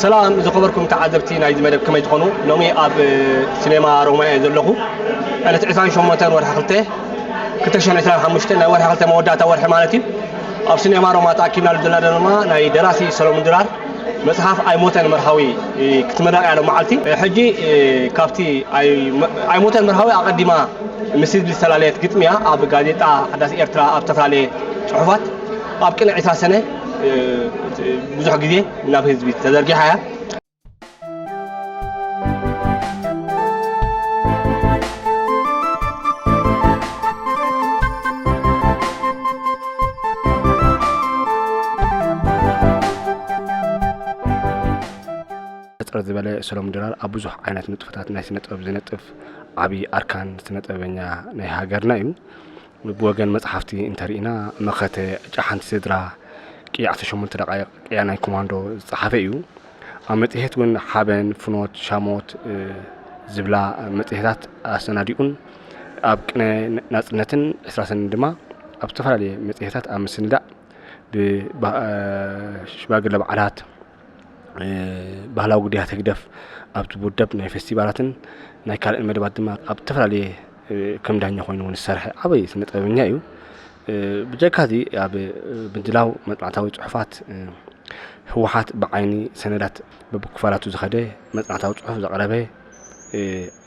ሰላም ዝኸበርኩም ተዓዘብቲ ናይዚ መደብ፣ ከመይ ትኾኑ? ሎሚ ኣብ ሲኔማ ሮማ እየ ዘለኹ። ዕለት ዕስራን ሸሞንተን ወርሒ ክልተ፣ ክልተ ሽሕን ዕስራን ሓሙሽተን ናይ ወርሒ ክልተ መወዳእታ ወርሒ ማለት እዩ። ኣብ ሲኔማ ሮማ ተኣኪብናሉ ዘለና ድማ ናይ ደራሲ ሰሎሙን ድራር መጽሓፍ ኣይሞተን መርሃዊ ክትምረቕ እያ ሎም መዓልቲ። ሕጂ ካብቲ ኣይ-፣ ኣይሞተን መርሃዊ ኣቐዲማ ምስ ህዝቢ ዝተላለየት ግጥሚ እያ። ኣብ ጋዜጣ ሓዳስ ኤርትራ ኣብ ዝተፈላለየ ጽሑፋት ኣብ ቅነ ዕስራ ሰነ ብዙሕ ግዜ ናብ ህዝቢ ተዘርጊሓ እያ። ሕጽረት ዝበለ ሰሎሙን ድራር ኣብ ብዙሕ ዓይነት ንጥፈታት ናይ ስነ ጥበብ ዝነጥፍ ዓቢ ኣርካን ስነ ጥበበኛ ናይ ሃገርና እዩ። ብወገን መጽሓፍቲ እንተርኢና፣ መኸተ፣ ዕጫ ሓንቲ ስድራ፣ ቅያ ዓሰርተ ሸሞንተ ደቓይቕ፣ ቅያ ናይ ኮማንዶ ዝጸሓፈ እዩ። ኣብ መጽሔት እውን ሓበን፣ ፍኖት፣ ሻሞት፣ እ፣ ዝብላ መጽሔታት ኣሰናዲኡን ኣብ ቅነ ናጽነትን ዕስራ ሰነን ድማ ኣብ ዝተፈላለየ መጽሔታት ኣብ ምስንዳእ ብባ-፣ እ፣ ሽማግለ በዓላት፣ እ፣ ባህላዊ ጉዳያት ህግደፍ ኣብ ዝውደብ ናይ ፌስቲቫላትን ናይ ካልእን መደባት ድማ ኣብ ዝተፈላለየ፣ እ፣ ከም ዳኛ ኮይኑ እውን ዝሰርሐ ዓበይ ስነ ጥበበኛ እዩ። እ፣ ብጀካ እዚ ኣብ፣ እ፣ ምድላው መጽናዕታዊ ጽሑፋት፣ እ፣ ህወሓት ብዓይኒ ሰነዳት በብክፋላቱ ዝኸደ መጽናዕታዊ ጽሑፍ ዘቕረበ፣ እ፣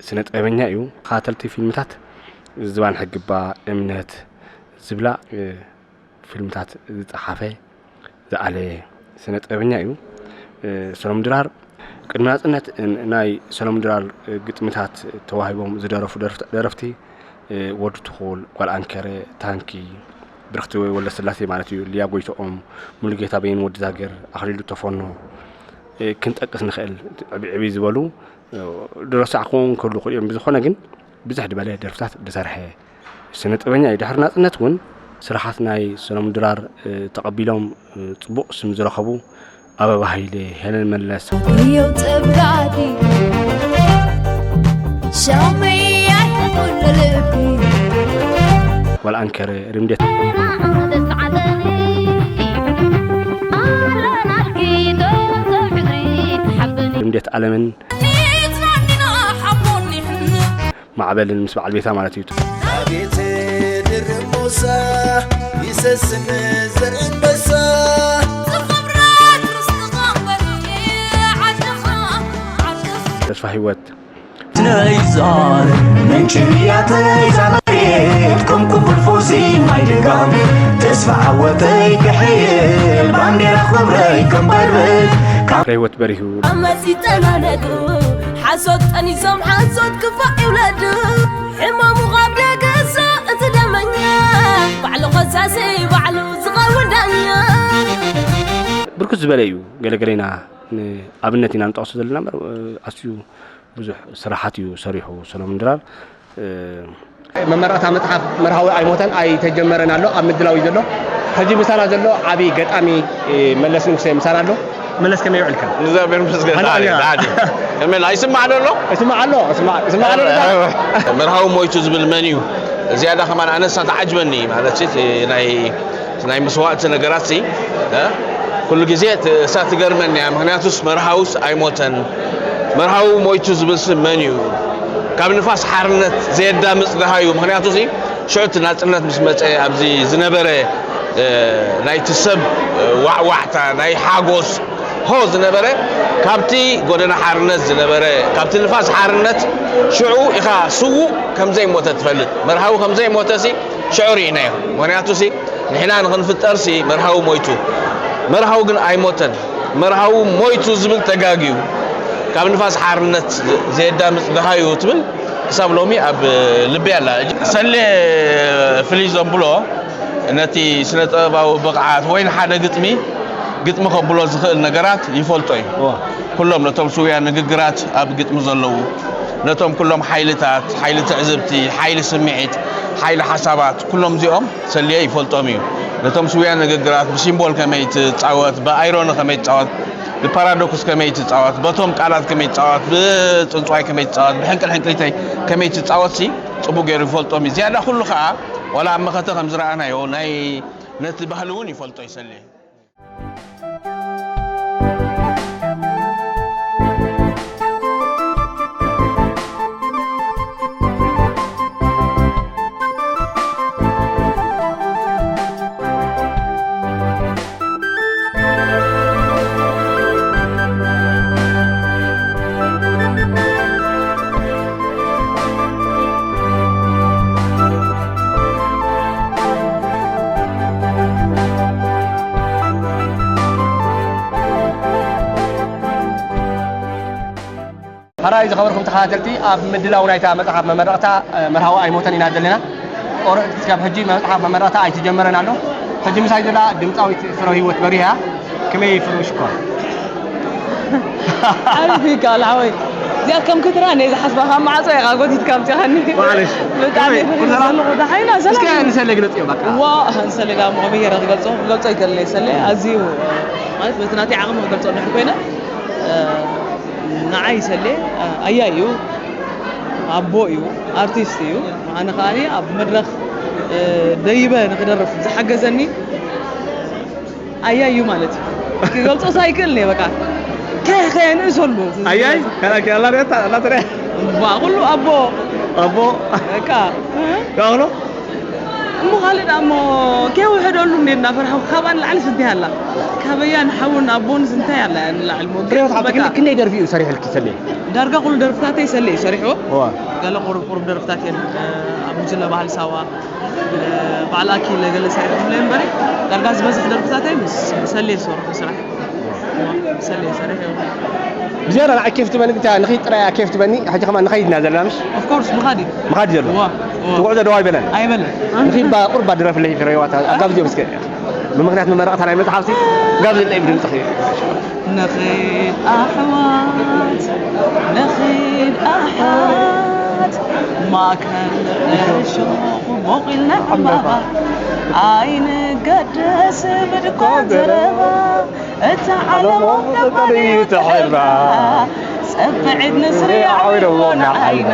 ስነ ጥበበኛ እዩ። ተኸታተልቲ ፊልምታት ዝባን ሕግባ፣ እምነት ዝብላ፣ እ፣ ፊልምታት ዝጸሓፈ ዝኣለየ ስነ ጥበበኛ እዩ። እ፣ ሰሎሙን ድራር ቅድሚ ናጽነት ን-፣ ናይ ሰሎሙን ድራር ግጥምታት ተዋሂቦም ዝደረፉ ደርፍ-፣ ደረፍቲ፣ እ፣ ወዲ ትኹል፣ ጓል ኣንከረ፣ ታንኪ፣ ብርኽቲ ወይ ወልደስላሴ ማለት እዩ፣ ሊያ ጎይትኦም፣ ሙሉጌታ በየነ፣ ወዲ ዛገር፣ ኣኽሊሉ ተፈኖ፣ እ፣ ክንጠቅስ ንኽእል። ዕብይ ዕብይ ዝበሉ፣ እ፣ ድረሳዕ ክኸውን ከሉ ይኽእሉ እዮም። ብዝኾነ ግን ብዝሕ ዝበለ ደርፍታት ዝሰርሐ ስነ ጥበበኛ እዩ። ድሕሪ ናጽነት እውን ስራሓት ናይ ሰሎሙን ድራር፣ እ፣ ተቐቢሎም፣ እ፣ ጽቡቕ ስም ዝረኸቡ ኣበባ ሃይለ፣ ሄለን መለስ፣ እየው ጸብላቲ ሻመያ ይኹን ልቢ። ጓል ኣንከረ፣ ርምዴት፣ ርምዴት ኣለምን ማዕበልን ምስ በዓል ቤታ ማለት እዩ። ኣቤት ድርብ ሞሳ ይሰስን ዘርእንበሳ። ዝኸብረት ርስቲ ቀንበሪ ዓድኻ፣ ዓድኻ። ተስፋ ህይወት። ነይዛር ምንጭ እያ ተይዛ መሬት፣ ከም ኩቡል ፎሲ ማይ ድጋም። ተስፋ ዓወተይ ክሕይል፣ ባንዴራ ክብረይ ከንበርብር። ካብ ፍረ ህይወት በሪሁ። ኣመጺ ጠናነቱ ሓሶት ጠኒሶም ሓሶት ክፋእ ይውለዱ። ሕማሙ ካብ ደገሶ እቲ ደመኛ ባዕሉ ከሳሲ ባዕሉ ዝኸውን ዳኛ። ብርክት ዝበለ እዩ። ገለገለ ኢና ንኣብነት ኢና ንጠቕሶ ዘለና እምበር፣ ኣዝዩ ብዙሕ ስራሓት እዩ ሰሪሑ ሰሎሙን ድራር። መመረቕታ መጽሓፍ መርሃዊ ኣይሞተን ኣይተጀመረን ኣሎ፣ ኣብ ምድላው እዩ ዘሎ። ሕጂ ምሳና ዘሎ ዓቢ ገጣሚ መለስ ንጉሴ ምሳና ኣሎ። መለስ ከመይ ውዕልካ? እግዚኣብሔር ይመስገን። ሓንጣ ደህና ነኝ፣ ጌራ። ደህና ነኝ። ከመይ፣ ኣይስማዕ ዶ ኣሎ? ይስማዕ ኣሎ፣ ይስማዕ፣ ይስማዕ ኣሎ። መርሃዊ ሞይቱ ዝብል መን እዩ? ዝያዳ ከማን ኣነሳ ተዓጅበኒ ማለት፣ እቲ ናይ፣ ናይ መስዋእቲ ነገራት ሲ፣ እ? ኩሉ ግዜ እቲ፣ እሳ ትገርመኒ እያ። ምኽንያቱስ መርሃውስ ኣይሞተን። መርሃዊ ሞይቱ ዝብል ስም መን እዩ? ካብ ንፋስ ሓርነት ዘየዳምጽ ደሃዩ። ምኽንያቱ ሲ፣ ሽዑ እቲ ናጽነት ምስ መጸ ኣብዚ ዝነበረ፣ እ፣ ናይቲ ሰብ፣ እ፣ ዋዕዋዕታ፣ ናይ ሓጎስ ሆ ዝነበረ፣ ካብቲ ጎደና ሓርነት ዝነበረ፣ ካብቲ ንፋስ ሓርነት ሽዑ ኢኻ ስዉእ ከም ዘይሞተ ትፈልጥ። መርሃዊ ከም ዘይሞተ ሲ ሽዑ ርኢናዮ። ምኽንያቱ ሲ ንሕና ንኽንፍጠር ሲ መርሃዊ ሞይቱ። መርሃዊ ግን ኣይሞተን። መርሃዊ ሞይቱ ዝብል ተጋግዩ። ካብ ንፋስ ሓርነት ዘየዳምጽ ደሃዩ ትብል ክሳብ ሎሚ ኣብ ልቢ ኣላ። ሰሌ ፍልይ ዘብሎ ነቲ ስነ ጥበባዊ ብቕዓት ወይ ንሓደ ግጥሚ፣ ግጥሚ ከብሎ ዝኽእል ነገራት ይፈልጦ እዩ። እዋ። ኩሎም ነቶም ስውያን ንግግራት ኣብ ግጥሚ ዘለዉ፣ ነቶም ኩሎም ሓይልታት፣ ሓይሊ ትዕዝብቲ፣ ሓይሊ ስምዒት፣ ሓይሊ ሓሳባት፣ ኩሎም እዚኦም ሰልየ ይፈልጦም እዩ። ነቶም ስውያን ንግግራት ብሲምቦል ከመይ ትጻወት፣ ብኣይሮኒ ከመይ ትጻወት፣ ብፓራዶክስ ከመይ ትጻወት፣ በቶም ቃላት ከመይ ትጻወት፣ ብጽንጽዋይ ከመይ ትጻወት፣ ብሕንቅል ሕንቅሊተይ ከመይ ትጻወት ሲ ጽቡቅ ገይሩ ይፈልጦም እዩ። ዝያዳ ኩሉ ከኣ ዋላ ኣብ መኸተ ከም ዝረኣናዮ ናይ ነቲ ባህሊ እውን ይፈልጦ እዩ ሰልየ። ዝኸበርኩም ተኸታተልቲ፣ ኣብ ምድላው ናይታ መጽሓፍ መመረቕታ፣ እ፣ መርሃዊ ኣይሞተን ኢና ዘለና። ኦረ-፣ እስካብ ሕጂ መጽሓፍ መመረቕታ ኣይተጀመረን ኣሎ። ሕጂ ምሳይ ዘላ ድምጻዊት ፍረ ህይወት በሪሃ። ከመይ ፍረ ሽኮር? ሓሪፍ እዩ ካል ሓወይ። እዚኣ ከም ክትራ ነይ ዝሓስባ ካብ ማዕጾ ኢኻ ጎቲትካ ኣምጺኻኒ። ማዕለሽ። ብጣዕሚ ከመይ? ፍረ ኩሉ ሰላም? ዘለኹ ደሓይና እስከ ሰላም። ንሰለ ግለጽዮ በቃ። ዋ፣ ንሰለ ዳሞ ከመይ ገይረ ክገልጾ? ክገልጾ ይከለይ ሰለ ኣዝዩ ማለት በቲ ናተይ ዓቕሚ ክገልጾ እንድሕር ኮይነ፣ እ፣ ንዓይ ሰሌ፣ እ፣ ኣያይ እዩ፣ ኣቦ እዩ፣ ኣርቲስት እዩ። ኣነ ከኣ ኣብ መድረኽ፣ እ፣ ደይበ ንክደርፍ ዝሓገዘኒ ኣያይ እዩ ማለት እዩ። ክገልጾ ኣይክእልን እየ በቃ። ከ-፣ ከየንእሰሉ። ኣያይ? ከላኪ ኣላ ሪኣታ፣ ኣላ ትሪኣ? ዋ፣ ኩሉ ኣቦ። ኣቦ? በቃ። እ? ያውሎ? እሞ ካልእ ደኣ እሞ ከይውሕደሉ እንዴ እናፈርሐ ካብኣ ንላዕሊ ስንታይ ኣላ? ካበያ ንሓውን ኣቦንስ እንታይ ኣላ ንላዕሊ እሞ ግን ፍሬህይወት ሓብቲ በቃ ክንደይ፣ ክንደይ ደርፊ እዩ ሰሪሕልኪ ሰሌ? ዳርጋ ኩሉ ደርፍታተይ ሰሌ እዩ ሰሪሕዎ። እዋ። ገለ ቁሩብ ቁሩብ ደርፍታት እየን፣ እ፣ ኣብ ጉጅለ ባህሊ ሳዋ፣ እ፣ በዓል ኣኪለ ገለ ሰሪሖምለይ እምበሪ፣ ዳርጋ ዝበዝሕ ደርፍታተይ ምስ ሰሌ ዝሰርሖ ስራሕ። እዋ፣ ምስ ሰሌ ሰሪሐ። ብዝያዳ ንዓይ ኬፍ ትበኒ፣ ብታ ንኸይድ ጥራይ እያ ኬፍ ትበኒ። ሕጂ ከማን ንኸይድ ኢና ዘለና፣ ምሽ? ኦፍ ኮርስ፣ ምኻድ እዩ። ምኻድ እዩ ዘሎ። እዋ፣ እዋ። እቲ ጉዕዞ ደው ኣይበለን። ኣይበለን። ንኺድ ባ-፣ ቁርባ ድረፍለይ ፍሬህይወት፣ ኣጋብዝዮ እስከ። ብምኽንያት መመረቕታ ናይ መጽሓፍሲ፣ ጋብዘለይ ብድምጽኺ። ንኺድ ኣሕዋት፣ ንኺድ ኣሕዋት፣ ማእከል እሾኽ ቦቒልና ዕምባባ፣ ኣይንገደስ ብድኳ ዘረባ፣ እታ ዓለም ኣብ ደባሪ ተቐይራ፣ ጸብዒት ንስሪ ኣዒርዎ ንዓይና።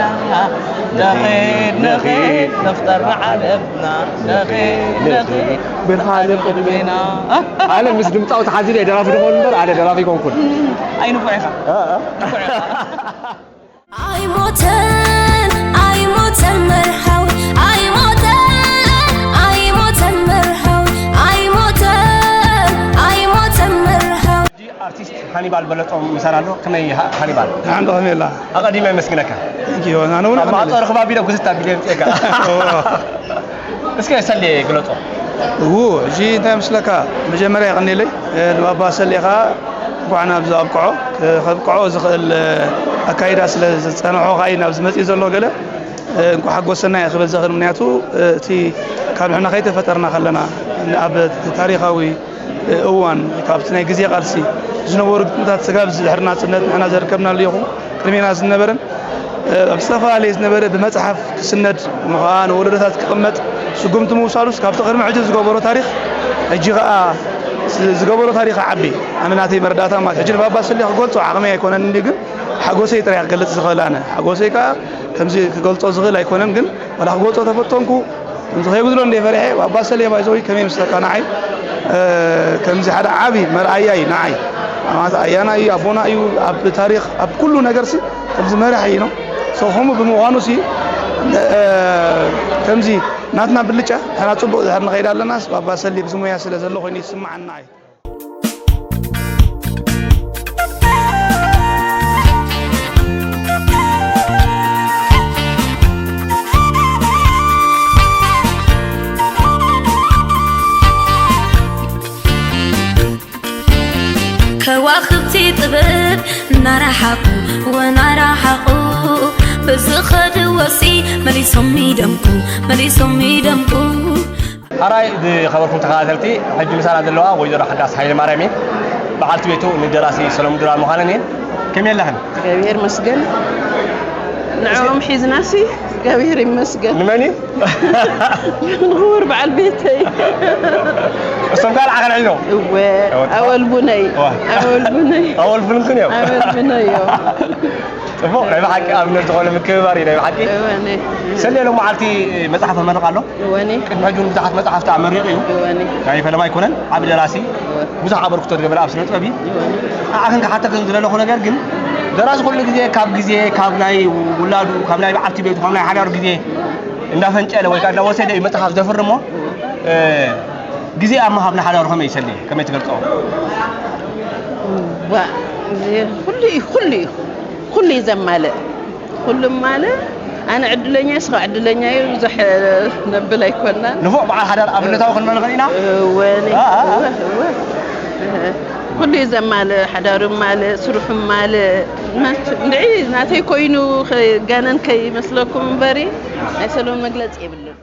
ንኺድ፣ ንኺድ፣ ንፍጠር ንዓለምና። ንኺድ፣ ንኺድ፣ ብርሃን ቅድሜና። ኣነ ምስ ድምጻዊ ተሓዚለ ደራፊ ድኾን እምበር፣ ኣነ ደራፊ ኣይኮንኩን። ኣይ ንፉዕ ኢኻ። እ፣ እ። ንፉዕ ኢኻ። ኣይሞተን ኣይሞተን መርሃዊ ኣይሞተን ኣይሞተን መርሃዊ ኣይሞተን ኣይሞተን መርሃዊ። ሕጂ ኣርቲስት ሃኒባል በለጦም ምሳና ኣሎ። ከመይ ሃ-፣ ሃኒባል? ንዓንዶ ከመይ ኣላ? ኣቐዲመ የመስግነካ። Thank you። ኣነ እውን ኣብ ማዕጾ ኣቐዲመ። ርኽባ ቢለ ጉስት ኣቢለ የምጽኤካ። እዎ። እስከ ሰሌ ግለጾ። እዉ፣ ሕጂ እንታይ መስለካ? መጀመርያ የቐንየለይ፣ እ፣ ንባባ ሰሌ ኸኣ እንኳዕ ናብዚ ኣብቅዖ። ክ-፣ ከብቅዖ ዝኽእል፣ እ፣ ኣካይዳ ስለ ዝጸንሖ ኸኣ እዩ ናብዚ መጺኡ ዘሎ ገለ፣ እ፣ እንኳዕ ሓጎሰና እየ ክብል ዘኽእል። ምኽንያቱ፣ እ፣ እቲ ካብ ንሕና ከይተፈጠርና ከለና፣ ኣብ ታሪኻዊ፣ እ፣ እዋን፣ ካብቲ ናይ ግዜ ቃልሲ ዝነበሩ ግጥምታት ስጋብ እዚ ድሕሪ ናጽነት ንሕና ዘርከብናሉ ይኹን ቅድሜና ዝነበረን፣ እ፣ ኣብ ዝተፈላለየ ዝነበረ ብመጽሓፍ ክስነድ፣ እሞ ኸኣ ንወለዶታት ክቕመጥ ስጉምቲ ምውሳዱስ ካብቲ ቅድሚ ሕጂ ዝገበሮ ታሪኽ፣ ሕጂ ኸኣ ዝ-፣ ዝገበሮ ታሪኽ ይዓቢ። ኣነ ናተይ መረዳእታ ማለት ሕጂ ንባባ ሰሌ ክገልጾ ዓቕመይ ኣይኮነን እንድዩ፣ ግን ሓጎሰይ ጥራይ ክገልጽ ዝኽእል ኣነ። ሓጎሰይ ከኣ ከምዚ ክገልጾ ዝኽእል ኣይኮነን፣ ግን ዋላ ክገልጾ ተፈተንኩ፣ ከምዚ ከይጉድሎ እንደ ፈሪሐ፣ ባባ ሰሌ ባይዘወይ ከመይ ምስለካ ንዓይ፣ እ፣ ከምዚ ሓደ ዓቢ መርኣያ እዩ ንዓይ። ማለት ኣያና እዩ፣ ኣቦና እዩ፣ ኣብ ታሪኽ፣ ኣብ ኩሉ ነገርሲ ከምዚ መራሒ እዩ ነው። So ከምኡ ብምዃኑሲ፣ እ፣ ከምዚ ናትና ብልጫ፣ ንሕና ጽቡቕ ድሕር ንኸይድ ኣለናስ፣ ባባ ሰሌ ብዚ ሞያ ስለ ዘሎ ኮይኑ ይስምዓኒ ንዓይ። ከዋኽብቲ ጥበብ እናረሓቑ ወናረሓቑ ብዝኸድዎሲ መሊሶም ይደምቁ፣ መሊሶም ይደምቁ። ሓራይ ዝኸበርኩም ተኸታተልቲ፣ ሕጂ ምሳና ዘለዋ ወይዘሮ ሓዳስ ሃይለማርያም እየን። በዓልቲ ቤቱ ንደራሲ ሰሎሙን ድራር ምዃነን እየን። ከመይ ኣለኽን? እግዚኣብሔር ይመስገን። ንዕኦም ሒዝናሲ እግዚኣብሔር ይመስገን። ንመን እዩ? ንኽቡር በዓል ቤተይ። እሶም ካልእ ዓኸን ሒዞም? እወ፣ እወ። ኣወል ቡነይ። እወ። ኣወል ቡነይ። ኣወል ቡንክን እዮም? ኣወል ቡነይ እዮም። ጽቡቕ፣ ናይ ብሓቂ ኣብነት ዝኾነ ምክብባር እዩ፣ ናይ ብሓቂ። እወ፣ ነ-፣ ሰሌ ሎም መዓልቲ መጽሓፍ መመረቕ ኣሎ? እወኒ። ቅድሚ ሕጂ እውን ብዙሓት መጻሕፍቲ ኣመሪቑ እዩ። እወኒ። ናይ ፈለማ ኣይኮነን፣ ዓቢ ደራሲ፣ እወ። ብዙሕ ኣበርክቶ ዝገበረ ኣብ ስነ ጥበብ እዩ። እወኒ። ንዓኽን ክሓተክን ዝደለኹ ነገር ግን፣ ደራሲ ኩሉ ግዜ ካብ ግዜ፣ ካብ ናይ ውላዱ፣ ካብ ናይ በዓልቲ ቤቱ፣ ካብ ናይ ሓዳሩ ግዜ እንዳፈንጨለ ወይ ከዓ እንዳወሰደ እዩ መጽሓፍ ዘፍሪ እሞ፣ እወ። እ፣ ግዜ ኣብ ምሃብ ንሓዳሩ ከመይ ይሰሊ? ከመይ ትገልጾ? ዋ፣ እዚ ኩሉ እዩ፣ ኩሉ እዩ፣ ኩሉ እዩ ዘማልእ። ኩሉ ማለ ኣነ ዕድለኛ እየ፣ ንስኻ ዕድለኛ እዩ፣ ብዙሕ ነብል ኣይኮናን። ንፉዕ በዓል ሓዳር ኣብነታዊ ክንብል ንኽእል ኢና? እወ፣ አ፣ አ፣ አ። እወ፣ እወ። እህ። ኩሉ እዩ ዘማልእ፣ ሓዳሩ ማልእ፣ ስርሑ ማልእ። እንድዒ ናተይ ኮይኑ ከ-፣ ጋነን ከይመስለኩም እምበሪ ናይ ሰሎን መግለጺ የብሉን።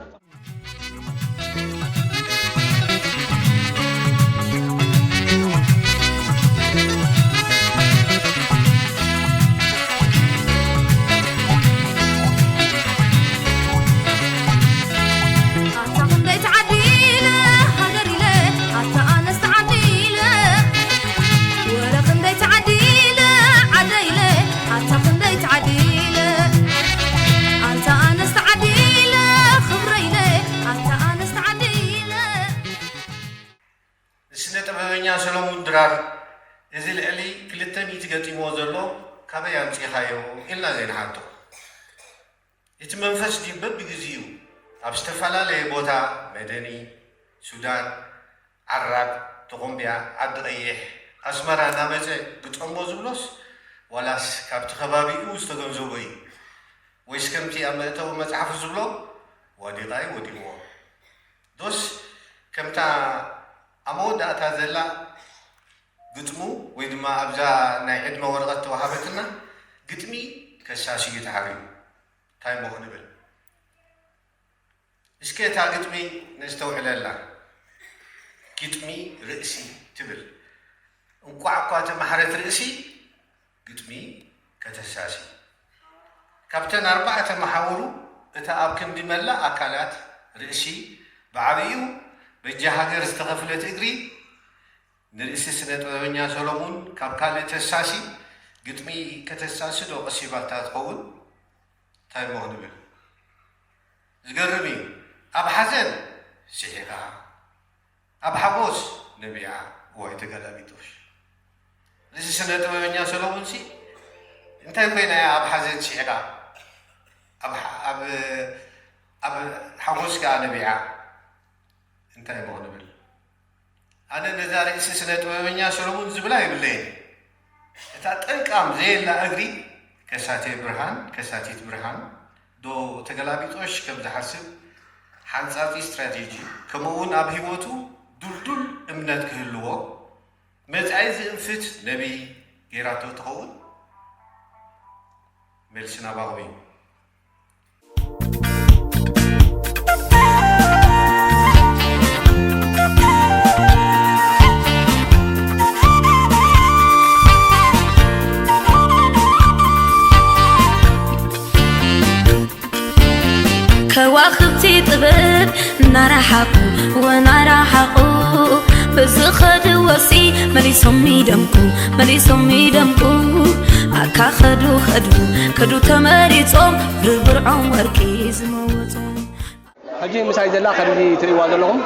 ኣታ ክንደይ ተዓዲለ ሃገር ኢለ፣ ኣታ ኣነስ ተዓዲለ፣ ወረ ክንደይ ተዓዲለ ዓደ ኢለ፣ ኣታ ክንደይ ተዓዲለ፣ ኣታ ኣነስ ተዓዲለ ክብረ ኢለ፣ ኣታ ኣነስ ተዓዲለ። ንስነ ጥበበኛ ሰሎሙን ድራር፣ እዚ ልዕሊ ክልተ ሚእቲ ገጢምዎ ዘሎ ካበይ ኣምጺእኻዮ? ኢልና ዘይንሓቶ። እቲ መንፈስ ድዩ በብግዜኡ ኣብ ዝተፈላለየ ቦታ፣ መደኒ፣ ሱዳን፣ ዓራግ፣ ተኾምቢያ፣ ዓዲ ቀይሕ፣ ኣስመራ እናመጸ ግጠሞ ዝብሎስ፣ ዋላስ ካብቲ ከባቢኡ ዝተገንዘቦ እዩ? ወይስ ከምቲ ኣብ መእተዊ መጽሓፉ ዝብሎ፣ ወዲቓ እዩ ወዲቕዎ? ዶስ ከምታ ኣብ መወዳእታ ዘላ ግጥሙ ወይ ድማ ኣብዛ ናይ ዕድመ ወረቐት ተዋሃበትና፣ ግጥሚ ከሳሲ እዩ ተሓርዩ? እንታይ እሞ ክንብል? እስከ እታ ግጥሚ ነስተውዕለላ። ግጥሚ ርእሲ ትብል። እንቋዕ እኳ ተማሕረት ርእሲ፣ ግጥሚ ከተሳሲ። ካብተን ኣርባዕተ መሓውሩ እታ ኣብ ክንዲ መላእ ኣካላት፣ ርእሲ፣ ብዓብዩ በጃ ሃገር ዝተኸፍለት እግሪ፣ ንርእሲ ስነ ጥበበኛ ሰሎሙን ካብ ካልእ ተሳሲ፣ ግጥሚ ከተሳሲ ዶ ቀሲባታ ትኸውን? እንታይ እሞ ክንብል? ዝገርም እዩ። ኣብ ሓዘን ስሒቓ፣ ኣብ ሓጎስ ነቢዓ። እዋይ ተገላቢጦሽ። ርእሲ ስነ ጥበበኛ ሰሎሙንሲ እንታይ ኮይና እያ ኣብ ሓዘን ስሒቓ፣ ኣብ ሓ-፣ ኣብ፣ ኣብ ሓጎስ ከኣ ነቢዓ? እንታይ እሞ ክንብል? ኣነ ነዛ ርእሲ ስነ ጥበበኛ ሰሎሙን ዝብላ የብለይን። እታ ጠንቃም ዘየላ እግሪ ከሳቴ ብርሃን፣ ከሳቲት ብርሃን ዶ ተገላቢጦሽ ከም ዝሓስብ ሓንጻጺ ስትራቴጂ፣ ከምኡ እውን ኣብ ህይወቱ ድልዱል እምነት ክህልዎ፣ መጻኢ ዝእንፍት ነቢይ ገይራቶ ትኸውን? መልሲ ናባኹም እዩ። ከዋኽብቲ ጥበብ እናረሓቑ ወናረሓቑ ብዝኸድዎሲ መሊሶም ይደምቁ፣ መሊሶም ይደምቁ። ኣካ ኸዱ ኸዱ ኸዱ ተመሪጾም ብብርዖም ወርቂ ዝመወጹ። ሕጂ ምሳይ ዘላ ከምዚ ትርእይዋ ዘለኹም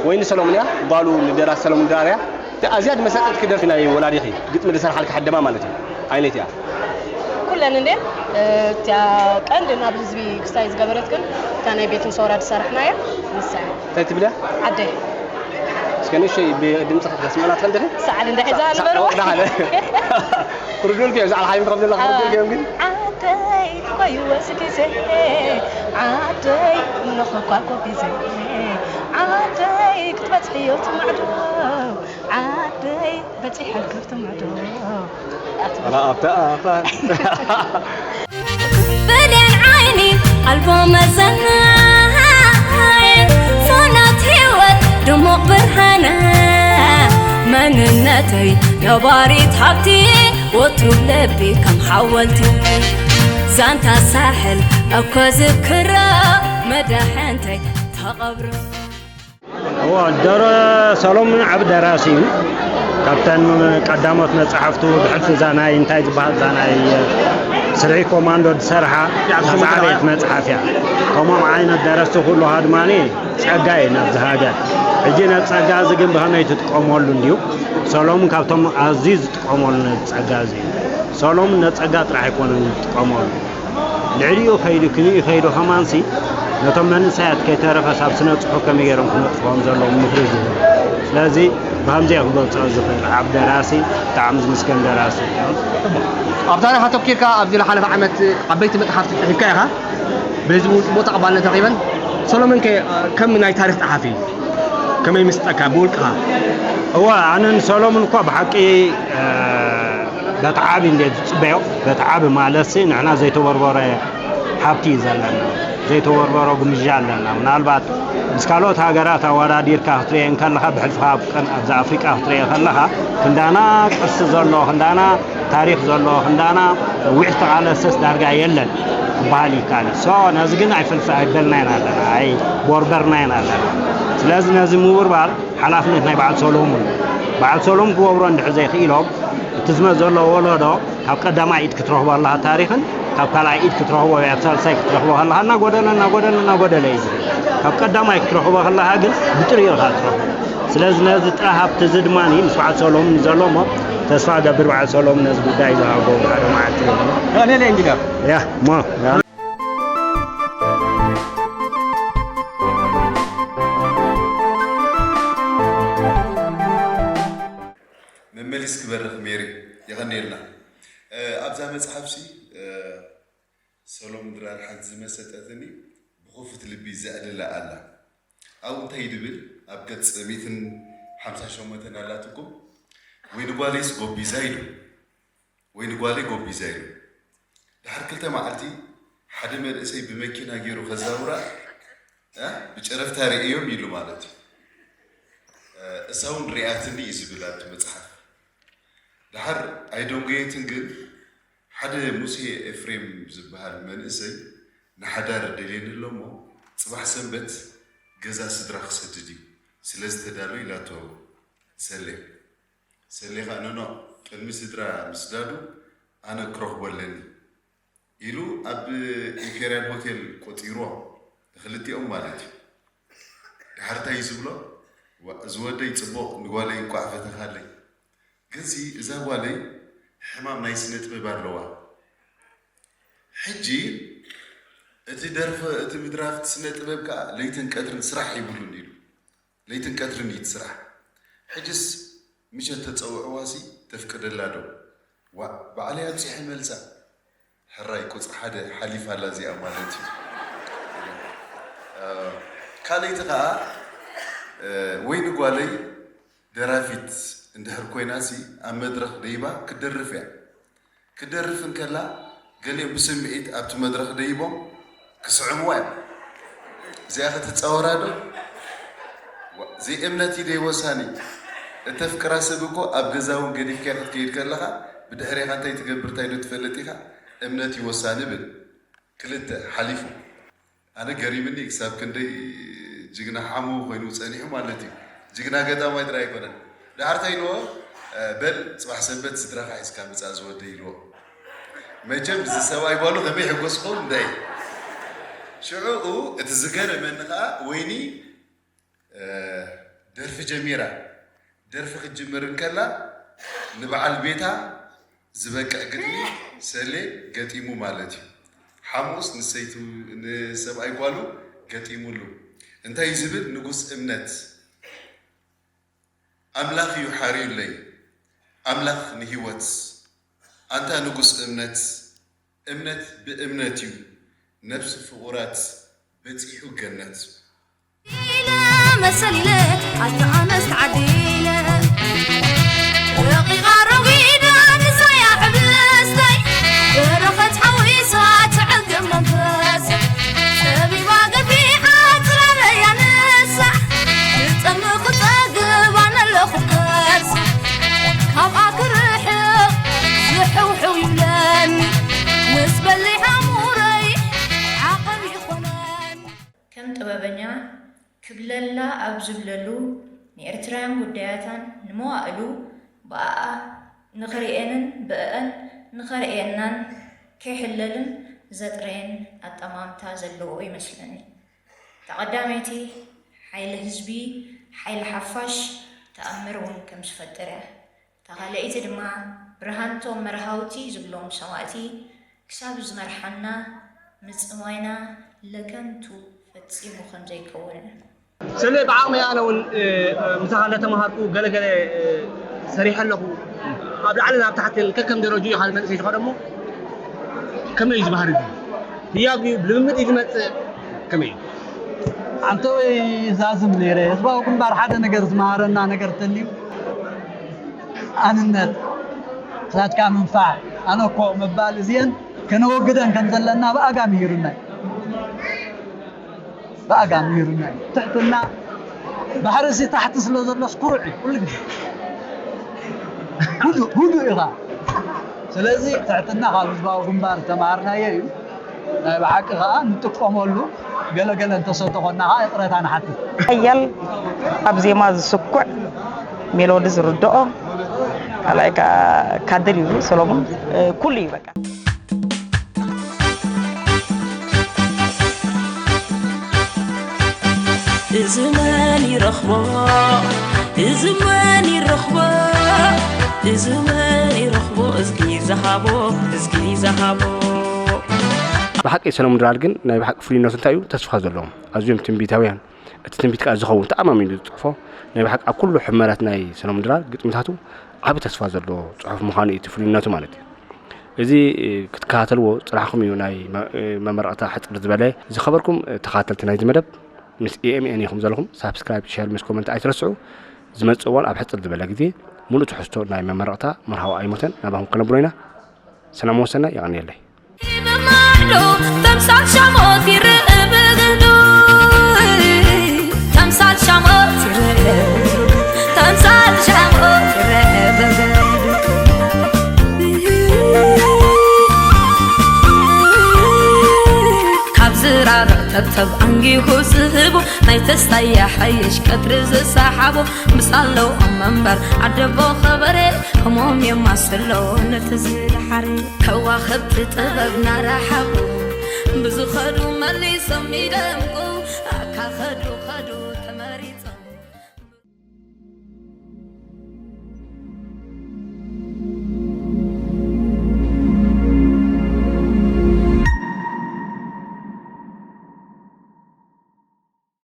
ወይኒ ሰሎሙን እያ፣ ጓሉ ንደራሲ ሰሎሙን ድራር እያ። እቲ ኣዝያ ዝመሰጠትኪ ደርፊ ናይ ወላዲኺ ግጥሚ ዝሰርሓልኪ ሓደማ ማለት እዩ። ዓይነት እያ። ኩለን እንዴ፣ እቲያ ቀንዲ ናብ ህዝቢ ክስታይ ዝገበረት ግን እታ ናይ ቤት እንሰውራ ዝሰራሕናያ ንሳ እያ። እንታይ ትብልያ? ዓደይ። እስከ ንእሽተይ ብድምፅኺ ክተስምዕና ትኽእል ዲኺ? ሰዓል እንደ ሒዛ ሳዕ ንበርዋ። ወቕዳ ሓደ። ክርዱልኪ እዮም፣ ዛዕባ ሓይም ከም ዘለኻ ክርዱልኪ እዮም ግን። ዓደይ ትቆይወስ ግዜ፣ ዓደይ እንኾኳኮ ግዜ፣ ዓደይ ክትበጽሕዮ ትማዕዶ፣ ዓደይ በጺሐልክፍ ትምዕዶ። ኣላ ኣብታ ኣፋ። ብሌን ዓይኒ ኣልቦ መዘና፣ ፋናት ህይወት ድሙቕ ብርሃና፣ መንነተይ ነባሪት ሃብቲ፣ ወትሩ ልቢ ከም ሓወልቲ፣ ዛንታ ሳሕል እኮ ዝክራ፣ መዳሕንተይ ተቐብሮ። እዎ፣ ደረ-፣ ሰሎሙን ዓቢ ደራሲ እዩ። ካብተን ቀዳሞት መጻሕፍቱ ብሕልፊ ዛናይ እንታይ ዝበሃል ዛናይ፣ ስርሒ ኮማንዶ ዝሰርሓ ዝዓበየት መጽሓፍ እያ። ከምኦም ዓይነት ደረስቲ ክህልውኻ ድማ ጸጋ እዩ ናብዚ ሃገር። ሕጂ ነዚ ጸጋ እዚ ግን ብኸመይ ትጥቀመሉ እንድዩ? ሰሎሙን ካብቶም ኣዝዩ ዝጥቀመሉ ነዚ ጸጋ እዚ እዩ። ሰሎሙን ነዚ ጸጋ ጥራሕ ኣይኮነን ዝጥቀመሉ። ልዕሊኡ ከይዱ ክንኡ ከይዱ ከማንሲ ነቶም መንእሰያት ከይተረፈ ሳብ ስነ ጽሑፍ ከመይ ገይሮም ክነጥፍዎም ዘለዎም ምኽሪ ዝህብ። ስለዚ ብኸምዚ እየ ክገልጾ ዝኽእል። ዓብ ደራሲ፣ ብጣዕሚ ዝምስገን ደራሲ እዩ። ኣብ ታሪኽ ኣተኲርካ ኣብዚ ዝሓለፈ ዓመት ዓበይቲ መጽሓፍቲ ጽሒፍካ ኢኻ። ብህዝቢ እውን ጽቡቕ ተቐባልነት ረኺበን። ሰሎሞን ከ ከም ናይ ታሪኽ ጸሓፊ ከመይ ይምስጠካ ብውልቅኻ? እወ፣ ኣነ ንሰሎሙን እኳ ብሓቂ፣ እ፣ በቲ ዓቢ እንደ ዝጽበዮ፣ በቲ ዓቢ ማለትሲ ንሕና ዘይተበርበረ ሃብቲ እዩ ዘለና፣ ዘይተበርበረ ጉምጃ ኣለና። ምናልባት ምስ ካልኦት ሃገራት ኣወዳዲርካ ክትሪኦ እንከለኻ፣ ብሕልፊኻ ኣብ ቀን-፣ ኣብዚ ኣፍሪቃ ክትሪኦ ከለኻ፣ ክንዳና ቅርሲ ዘሎ፣ ክንዳና ታሪኽ ዘሎ፣ ክንዳና ነዊሕ ዝተቓለሰስ ዳርጋ የለን ክበሃል ይከኣል እዩ። ሶ፣ ነዚ ግን ኣይፈልፈ-፣ ኣይበልናዮን ኣለና፣ ኣይቦርበርናዮን ኣለና። ስለዚ ነዚ ምውርባር ሓላፍነት ናይ በዓል ሰሎሙን እዩ። በዓል ሰሎሙን ክገብሮ እንድሕር ዘይክኢሎም፣ እቲ ዝመጽእ ዘሎ ወለዶ ካብ ቀዳማይ ኢድ ክትረኽቦ ኣለኻ ታሪኽን፣ ካብ ካልኣይ ኢድ ክትረኽቦ ወይ ኣብ ሳልሳይ ክትረኽቦ ከለኻ እናጎደለ፣ እናጎደለ፣ እናጎደለ እዩ ዝብል። ካብ ቀዳማይ ክትረኽቦ ከለኻ ግን ብጥሪኡ ኢኻ ትረኽቦ። ስለዚ ነዚ ጥረ ሃብቲ እዚ ድማ ምስ በዓል ሰሎሙን እዩ ዘሎ እሞ፣ ተስፋ እገብር በዓል ሰሎሙን ነዚ ጉዳይ ዝሃቦ ሓደ መዓልቲ ይኸውን። ያ፣ እሞ፣ ያ። መመሊስ ክበርኽ ሜሪ፣ የቐንየልና። እ፣ ኣብዛ መጽሓፍሲ፣ እ፣ ሰሎሙን ድራር ሓንቲ ዝመሰጠትኒ ብኽፉት ልቢ ዘዕልላ ኣላ። ኣብኡ እንታይ ድብል? ኣብ ገጽ ሚእትን ሓምሳን ሸሞንተን ኣላትኩም፣ "ወይ ንጓለይስ ጎቢዛ" ኢሉ፣ "ወይ ንጓለይ ጎቢዛ" ኢሉ። ድሓር ክልተ መዓልቲ ሓደ መንእሰይ ብመኪና ገይሩ ከዛውራ፣ እ፣ ብጨረፍታ ርእዮም ኢሉ ማለት እዩ። እ፣ እሳ እውን ሪኣትኒ እዩ ዝብል ኣብቲ መጽሓፍ። ድሓር ኣይደንጎየትን፣ ግን ሓደ ሙሴ ኤፍሬም ዝበሃል መንእሰይ ንሓዳር ደልየኒ ኣሎ እሞ ጽባሕ ሰንበት ገዛ ስድራ ክሰድድ እዩ፣ ስለዚ ተዳሎ ኢላቶ ሰሌ። ሰሌ ኸኣ፣ "ኖኖ፣ ቅድሚ ስድራ ምስዳዱ ኣነ ክረኽቦ ኣለኒ" ኢሉ ኣብ ኢምፔርያል ሆቴል ቆጺርዎ፣ ንክልቲኦም ማለት እዩ። ድሓር እንታይ እዩ ዝብሎ? "ዋ፣ እዚ ወደይ ጽቡቕ፣ ንጓለይ እንቋዕ ፈተኻለይ። ግንሲ እዛ ጓለይ ሕማም ናይ ስነ ጥበብ ኣለዋ። ሕጂ እቲ ደርፈ-፣ እቲ ምድራፍ ስነ ጥበብ ከኣ ለይትን ቀትርን ስራሕ የብሉን" ኢሉ። "ለይትን ቀትርን እዩ እቲ ስራሕ። ሕጅስ ምሸት ተጸውዕዋሲ ተፍቅደላ ዶ?" "ዋ፣ ባዕለይ ኣብጺሐ መልሳ። ሕራይ ቁጽሪ ሓደ ሓሊፋ ኣላ እዚኣ ማለት እዩ." እ፣ ካልኣይቲ ከኣ፣ እ፣ "ወይ ንጓለይ ደራፊት እንድሕር ኮይናሲ ኣብ መድረኽ ደይባ ክትደርፍ እያ። ክደርፍ እንከላ ገሊኦም ብስምዒት ኣብቲ መድረኽ ደይቦም ክስዕምዋ እዮም። እዚኣ ክትጻወራ ዶ?" ዋ፣ ዘይእምነት እዩ ደይወሳኒ። እተፍቅራ ሰብ እኮ ኣብ ገዛ እውን ገዲፍካያ ክትከይድ ከለኻ ብድሕሬኻ እንታይ ትገብር እንታይ ዶ ትፈልጥ ኢኻ? እምነት እዩ ወሳኒ ብል። ክልተ ሓሊፉ። ኣነ ገሪምኒ ክሳብ ክንደይ ጅግና ሓሙ ኮይኑ ጸኒሑ ማለት እዩ። ጅግና ገጣማይ ጥራይ ኣይኮነን። ድሓር እንታይ ኢልዎ? "እ፣ በል ጽባሕ ሰንበት ስድራኻ ሒዝካ ምጻእ ዝወደይ" ኢልዎ። መቸም እዚ ሰብኣይ ጓሉ ከመይ ይሕጎስ ክኸውን እንታይ? ሽዑ እቲ ዝገረመኒ ከኣ ወይኒ፣ እ፣ ደርፊ ጀሚራ። ደርፊ ክትጅምር እንከላ ንበዓል ቤታ ዝበቅዕ ግጥሚ ሰሌ ገጢሙ ማለት እዩ። ሓሙስ ንሰይቱ፣ ንሰብኣይ ጓሉ ገጢሙሉ። እንታይ እዩ ዝብል? ንጉስ እምነት፣ ኣምላኽ እዩ ሓርዩለይ፣ ኣምላኽ ንህይወት። ኣንታ ንጉስ እምነት፣ እምነት ብእምነት እዩ፣ ነብሲ ፍቑራት በጺሑ ገነት። ኢለ መሰል ኢለ ኣታ ኣነስ ተዓዲለ። ረቂቓ ረጒዳ ንሳያ ሕብለስተይ፣ በረኸት ሓዊሳ ትዕግብ መንፈስ። ጸቢባ ገፊሓ ጽላለ እያ ንሳ፣ ክጠምቕ ክጸግብ ኣነ ኣለኹ ከርሳ። ካብኣ ክርሕቕ ዝሕውሕው ይብለኒ፣ ምስ በሊሕ ኣእምሮይ ዓቐብ ይኾነኒ። ከም ጥበበኛ ክብለላ ኣብ ዝብለሉ፣ ንኤርትራውያን ጉዳያታን ንመዋእሉ ብኣኣ ንኽርእየንን ብእአን ንኸርእየናን ከይሕለልን ዘጥረየን ኣጠማምታ ዘለዎ ይመስለኒ። እታ ቀዳመይቲ፣ ሓይሊ ህዝቢ፣ ሓይሊ ሓፋሽ፣ ተኣምር እውን ከም ዝፈጥር እያ። እታ ካልኣይቲ ድማ፣ ብርሃንቶም መርሃውቲ ዝብሎም ሰማእቲ ክሳብ ዝመርሓና ምጽማይና ለከንቱ ፈጺሙ ከም ዘይከውን። ስለ ብዓቕመይ ኣነ እውን፣ እ፣ ምሳኻ እንዳተማሃርኩ ገለ ገለ፣ እ፣ ሰሪሐ ኣለኹ። ኣብ ላዕሊ ናብ ታሕቲ ከከም ደረጅኡ ኢኻ መንእሰይ ትኸዶ እሞ ከመይ እዩ ዝበሃር እዚ? ህያብ ድዩ? ብልምምድ እዩ ዝመጽእ? ከመይ እዩ? ኣንተ ወይ ዛዝም ነይረ። ህዝባዊ ግንባር ሓደ ነገር ዝመሃረና ነገር እንተልዩ፣ ኣንነት ክሳትካ ምንፋዕ ኣነ እኮ ምባል እዚአን ከነወግደን ከም ዘለና ብኣጋ ምሂሩና እዩ። ብኣጋ ምሂሩና እዩ። ትሕትና ባሕሪ ሲ ታሕቲ ስለ ዘሎስ ኩሩዕ እዩ ኩሉ ግዜ። ህዱእ ህዱእ ኢኻ። ስለዚ ትሕትና ካብ ህዝባዊ ግንባር ዝተማሃርናዮ እዩ። ናይ ብሓቂ ከዓ ንጥቀመሉ። ገለገለ እንተሰተኾና ከዓ ይቕረታ ንሓትት። ሓያል ኣብ ዜማ ዝስኩዕ ሜሎዲ ዝርድኦ ካልኣይ ከዓ ካድር እዩ ሰሎሙን ኩሉ እዩ በቃ። እዚ መን ይረኽቦ እዚ መን ይረኽቦ እዚ መን ይረኽቦ እዝጊ ዝሃቦ እዝጊ ዝሃቦ ብሓቂ ሰለሙን ድራር ግን ናይ ብሓቂ ፍሉይነቱ እንታይ እዩ? ተስፋ ዘለዎም ኣዝዮም ትንቢታውያን፣ እቲ ትንቢት ከዓ ዝኸውን ተኣማሚኑ ዝፅሕፎ ናይ ብሓቂ ኣብ ኩሉ ሕመረት ናይ ሰለሙን ድራር ግጥምታቱ ዓቢ ተስፋ ዘለዎ ፅሑፍ ምዃኑ እዩ እቲ ፍሉይነቱ ማለት እዩ። እዚ ክትከታተልዎ ፅናሕኩም እዩ ናይ መመረቕታ ሕፅር ዝበለ። ዝኸበርኩም ተኸታተልቲ ናይዚ መደብ ምስ ኤኤምኤን ኢኹም ዘለኹም ሳብስክራይብ ሸር ምስ ኮመንት ኣይትረስዑ። ዝመፅእ እዋን ኣብ ሕፅር ዝበለ ግዜ ሙሉእ ትሕዝቶ ናይ መመረቕታ መርሃዊ ኣይሞተን ናባኹም ከነብሮ ኢና። ሰላም ወሰናይ የቐንየለይ። ይብማዕዶ ተምሳል ሻሞት ይርእ ብግህዱ ተምሳል ሻሞት ይርእ ተምሳል ሻሞት ይርእ ብግህዱ ካብ ዝራርዕ ተብተብ ኣንጊሁ ዝህቦ ናይ ተስታይ ሓይሽ ቀትሪ ዝሰሓቦ ምስ ኣለዎም መንበር ዓደቦ ኸበሬ ከሞም የማስሎ ነቲ ዝደሓሪ ከዋኽብቲ ጥበብ ናረሓቡ ብዝኸዱ መሊሶም ይደምቁ